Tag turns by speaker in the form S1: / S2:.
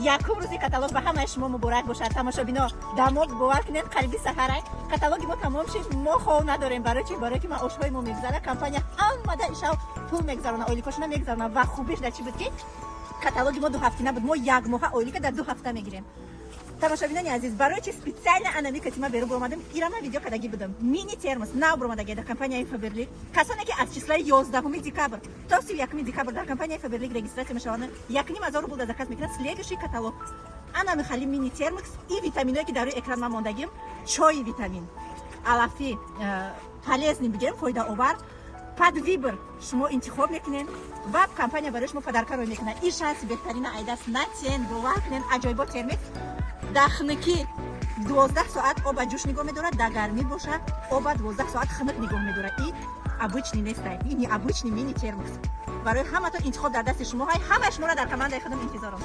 S1: Якум рӯзи каталог ба ҳамаи шумо муборак бошад. Тамошобино, дамо бовар кунед, қариби саҳарай каталоги мо тамом шид. Мо хов надорем. Барои чи? Барое ки маошҳои мо мегузара, компания ҳамада ишав пул мегузарона, ойликошона мегузарона. Ва хубиш дар чӣ буд, ки каталоги мо 2 ҳафтина буд. Мо як моҳа ойлика дар 2 ҳафта мегирем. Тамошобинони азиз, барои чи специально анами катима беру буромадам? Ира ман видео кардагӣ будам. Мини термос нав буромадагӣ дар компанияи Фаберлик. Касоне ки аз числаи 11 декабр то 31 декабр дар компанияи Фаберлик регистрация мешаванд, 1,5 ҳазор рубл дар заказ мекунанд, следующий каталог анами хали мини термос и витаминое, ки дар рӯи экран ман мондагим, чои витамин алафи, полезный бигем, фоидаовар, под выбор шумо интихоб мекунед ва компания барои шумо подарка рой мекунад. И шанси беҳтарина айдаст натен. Бовар кунед, аҷоибот термикс дар хунукӣ 12 соат оба ҷӯш нигоҳ медорад, дар гармӣ боша, оба 12 соат хунук нигоҳ медорад. И обычный нестай, и необычный мини термос. Барои ҳаматон интихоб дар дасти шумо ҳай. Ҳамаи шуморо дар командаи худам интизорам.